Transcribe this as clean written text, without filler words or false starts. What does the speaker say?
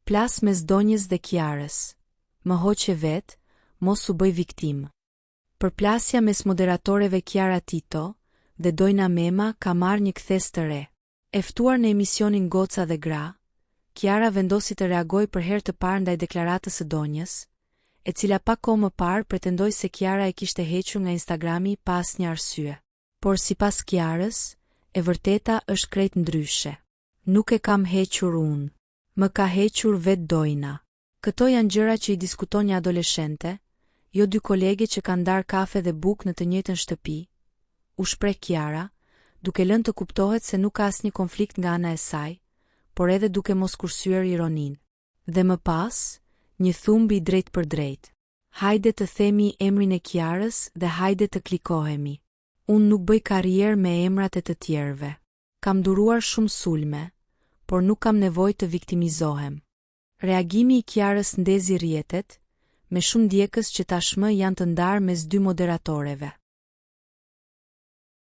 Plas mes Donjës dhe Kiarës, Më hoqe vetë, mos u bëj viktimë. Përplasja mes moderatoreve Kiara Tito dhe Dojna Mema ka marrë një kthesë të re. E ftuar në emisionin Goca dhe Gra, Kiara vendosi të reagojë për herë të parë ndaj deklaratës së Donjës, e cila pak kohë më parë pretendoi se Kiara e kishte hequr nga Instagrami pa asnjë arsye. Por sipas Kiarës, e vërteta është krejt ndryshe. Nuk e kam hequr unë. Më ka hequr vetë Dojna. Këto janë gjëra që i diskuton një adoleshente, jo dy kolege që kanë ndarë kafe dhe bukë në të njëjtën shtëpi, u shpreh Kiara, duke lënë të kuptohet se nuk ka asnjë konflikt nga ana e saj, por edhe duke mos kursyer ironinë. Dhe më pas, një thumb i drejtpërdrejtë. Hajde të themi emrin e Kiarës dhe hajde të klikohemi. Unë nuk bëj karrierë me emrat e të tjerëve. Kam duruar shumë sulme, por nuk kam nevojë të viktimizohem. Reagimi i Kiarës ndezi rrjetet, me shumë ndjekës që tashmë janë të ndarë mes dy moderatoreve.